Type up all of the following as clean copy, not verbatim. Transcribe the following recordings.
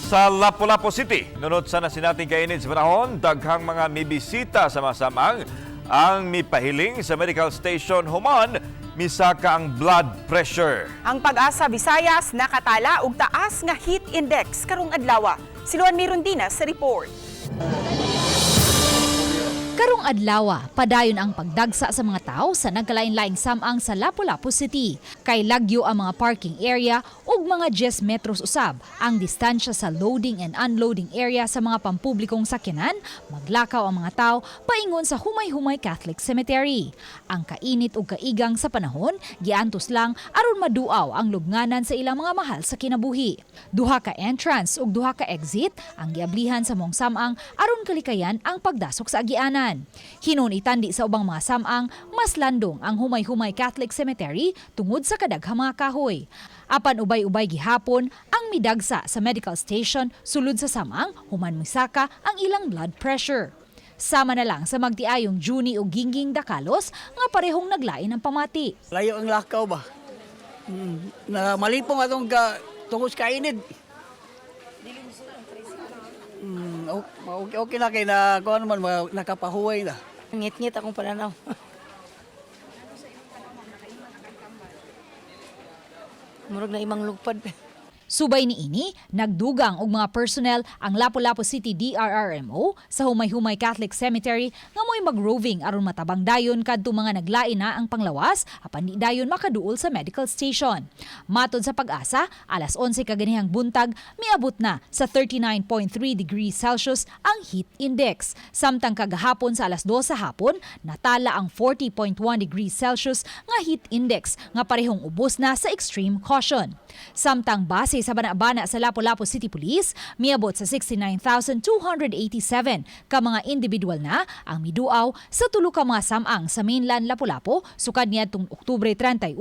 Sa Lapu-Lapu City, nunot sa nasinating kainit sa panahon, daghang mga mibisita sa mga samang ang mipahiling sa medical station human misaka ang blood pressure. Ang Pag-asa Visayas nakatala og taas nga heat index karong adlaw. Si Luan Mirondina sa report. Karong adlawa, padayon ang pagdagsa sa mga tao sa nagkalain-laing samang sa Lapu-Lapu City. Kay lagyo ang mga parking area ug mga 10 metros usab ang distansya sa loading and unloading area sa mga pampublikong sakyanan, maglakaw ang mga tao paingon sa Humay-Humay Catholic Cemetery. Ang kainit ug kaigang sa panahon, giantos lang aron maduaw ang lubnganan sa ilang mga mahal sa kinabuhi. Duha ka entrance ug duha ka exit ang giablihan sa maong samang aron kalikayan ang pagdasok sa agianan. Hinuon itandi sa ubang mga samang, mas landong ang Humay-Humay Catholic Cemetery tungod sa kadaghang mga kahoy. Apan ubay-ubay gihapon ang midagsa sa medical station sulod sa samang human misaka ang ilang blood pressure. Sama na lang sa magtiayong Juni o Gingging Dakalos nga parehong naglain ang pamati. Layo ang lakaw ba? Na malipong atong ka tungod sa kainit. Okay, okay na kay na kuan man nakapahuway na. Ngit-ngit akong pananaw. Murag na imang lugpad. Subay niini, nagdugang og mga personnel ang Lapu-Lapu City DRRMO sa Humay-Humay Catholic Cemetery nga mo'y mag-roving aron matabang dayon kadto mga naglain na ang panglawas apan di dayon makaduol sa medical station. Matod sa Pag-asa, alas 11 kaganihang buntag, miabot na sa 39.3 degrees Celsius ang heat index. Samtang kagahapon sa alas 2 sa hapon, natala ang 40.1 degrees Celsius nga heat index nga parehong ubos na sa extreme caution. Samtang base sa bana-bana sa Lapu-Lapu City Police, miabot sa 69,287 ka mga individual na ang miduaw sa tulo ka mga samang sa mainland Lapu-Lapu sukad niadtong Oktubre 31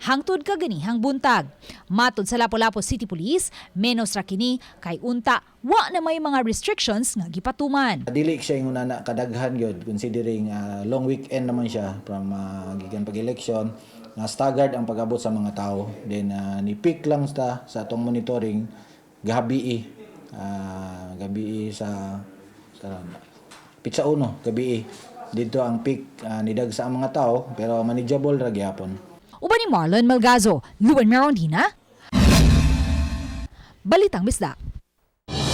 hangtod kaganihang buntag. Matod sa Lapu-Lapu City Police, menos ra kini kay unta wa na may mga restrictions nga gipatuman. Dili siya yung na kadaghan gyud, considering long weekend naman siya from gikan pag-election na staggered ang pag-abot sa mga tao. Then ni peak lang sa atong monitoring gabi gabi sa pitsa uno gabi dito ang peak, nidagsa ang mga tao pero manageable ra gyapon. Uban ni Marlon Malgazo, Luan Merondina, Balitang Bisdak.